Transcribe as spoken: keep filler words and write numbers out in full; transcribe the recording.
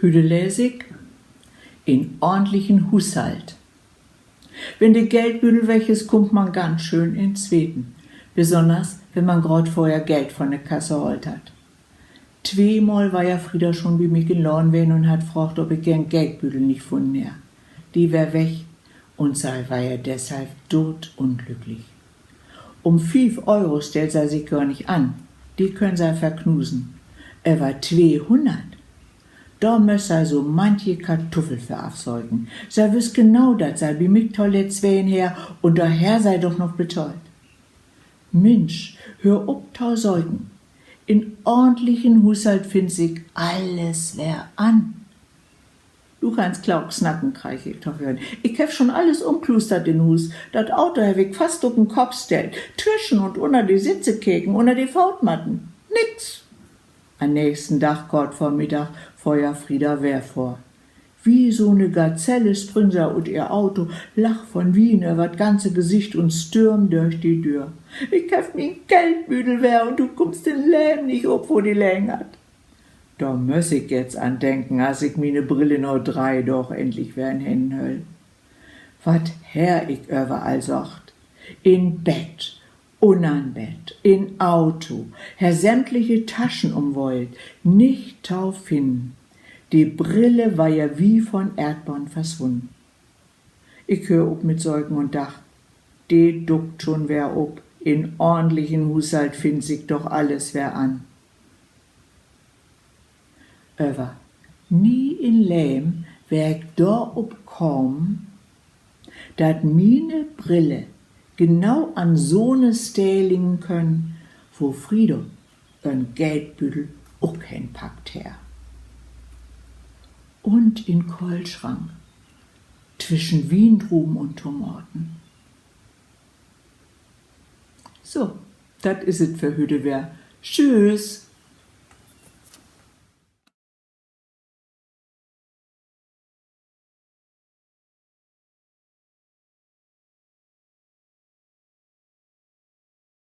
Hüde lees ik: En ordentlichen Huushalt. Wenn de Geldbüdel weg is, kummt man ganz schöön in't Sweten. Besonners, wenn man graad vörher Geld von de Kasse haalt hett. Tweemal weer ja Frieda schon bi mi in Laden ween un hett fraagt, of ik ehren Geldbüdel nich funnen harr. De weer weg, un se weer ja deshalb doodunglücklich. Um fief Euro stellt se sik gor nich an. De köönt se verknusen. Aver tweehunnert, dor müss se so manche Kartuffel för afsöken. Se wüss genau, dat se bi mi toletzt ween harr, un dor harr se doch noch betahlt. Minsch, höör op to söken. In ordentlichen Huushalt finnt sik alles weer an. Du kannst klook snacken, kreeg ik to hören. Ik heff schon alles umklustert in Huus. Dat Auto heff ik fast op den Kopp stellt, twischen un unner de Sitze keken, unner de Footmatten. Nix. An'n nächsten Dag, kort vör Middag, fohr ja Frieda weer vör. Wie so 'ne Gazelle sprüng se ut ehr Auto, lach von Wiehn över't ganze Gesicht un stürm dörch de Döör. Ik heff mien Geldbüdel weer un du kummst in't Leven nich op, wo de legen hett. Dor müss ik jetzt an denken, as ik miene Brille na dree Daag endlich weer in Hännen höll. Wat harr ik överall söcht? In Bett, unner'n Bett, in Auto, harr sämtliche Taschen umwöhlt, nich to finnen. De Brille weer ja wie von Eerdbodden verswunnen. Ik höör op mit Söken un dach: De duukt schon weer op, in ordentlichen Huushalt finnt sik doch alles weer an. Över nie in Leven weer ik dorop kamen, dat miene Brille genau an so 'ne Steed liggen köön, wo Frieda ehrn Geldbüdel ok henpackt harr. Un in Köhlschrank, twischen Wiendruven un Tomaten. So, dat is et för hüde weer. Tschüss.